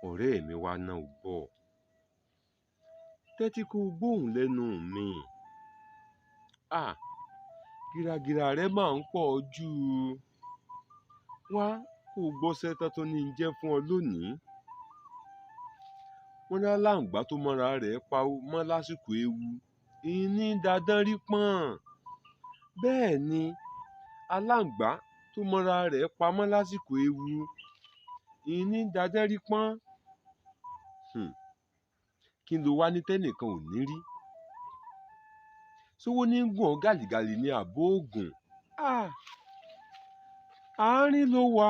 Ọ̀rẹ́ mi wá náà ò gbọ́. Tẹ́tí kó o gbóhùn lẹ́nu mi. À, gìràgìrà rẹ máa ń pọ̀ jù. Wá kó o gbọ́sẹ́ tán tó ní í jẹ́ fún ọ lónìí. Wọ́n ní aláǹgbá tó mọ́ra rẹ̀ pa mọ́ lásìkò ewu, ìní dandan rí pọ́n. Bẹ́ẹ̀ ni, aláǹgbá tó mọ́ra rẹ̀ pamọ́ lásìkò ewu, ìní dandan rí pọ́n. Kí ló wá ní tẹ́nìkan ò ní rí? Sówó ní ń gùn ọ́ gàlìgàlì ní àbó ògùn. À, àárín ló wà.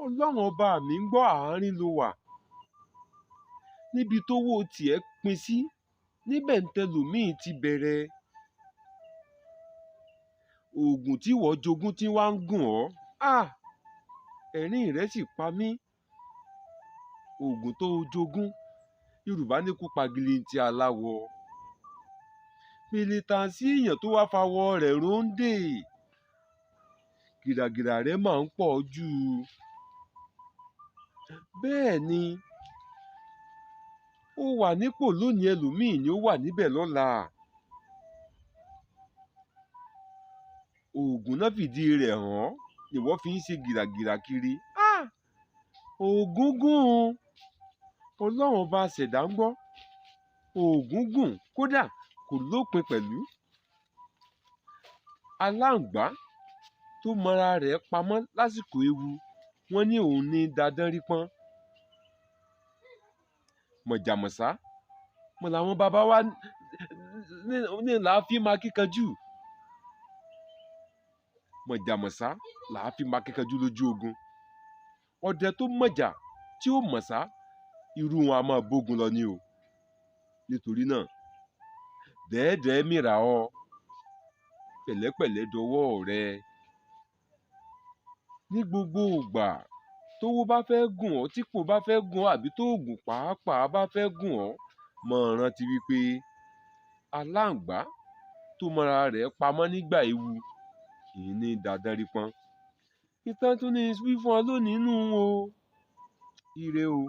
Ọlọ́run ọba mi ń gbọ́, àárín ló wà. Níbi tówó tiẹ̀ pín sí, níbẹ̀ ń tẹlòmíì ti bẹ̀rẹ̀. Òògùn tí ìwọ jogún tí wá ń gùn ọ́. À, ẹ̀rín rẹ sì pa mí. Òògùn tó o jogún, Yorùbá ní kú pagilintí aláwọ̀. Pèlètàsí èèyàn tó wá fawọ́ rẹ̀ róńdè. Gìràgìrà rẹ máa ń pọ̀ jù. Bẹ́ẹ̀ ni, ó wà nípò lónìí, ẹlòmíì ni ó wà níbẹ̀ lọ́la. Òògùn náà fìdí rẹ̀ hàn, ìwọ fi ń ṣe gìràgìrà kiri. À, òògùn gùn. Ọlọ́run ọba ṣẹ̀dá ń gbọ́. Òògùn gùn kódà kò lópin pẹ̀lú. Aláǹgbá tó mọra rẹ̀ pamọ́ lásìkò ewu, wọ́n ní òun ní dandan rí pọ́n. Mọ̀jàmọ̀sá, mọ̀ làwọn baba wa ní là á fi máa kíkanjú. Mọ̀jàmọ̀sá là á fi máa kíkanjú lójú ogun. Ọdẹ tó mọ̀jà tí ó mọ̀sá, irú wọn a máa bógun lọ ni o. Nítorí náà, dẹ́ẹ̀dẹ́ẹ́ mìrà ọ, pẹ̀lẹ́pẹ̀lẹ́ dọwọ́ rẹ. Ní gbogbo ìgbà tówó bá fẹ́ gùn ọ́, típò bá fẹ́ gùn ọ́, àbí tóògùn pàápàá bá fẹ́ gùn ọ́, mọ̀ rántí wípé aláǹgbá tó mọra rẹ̀ pamọ́ nígbà ewu, ìní dandan rí pọ́n. Ìtàn tún ní wí fún ọ lónìí nù o. Ire o.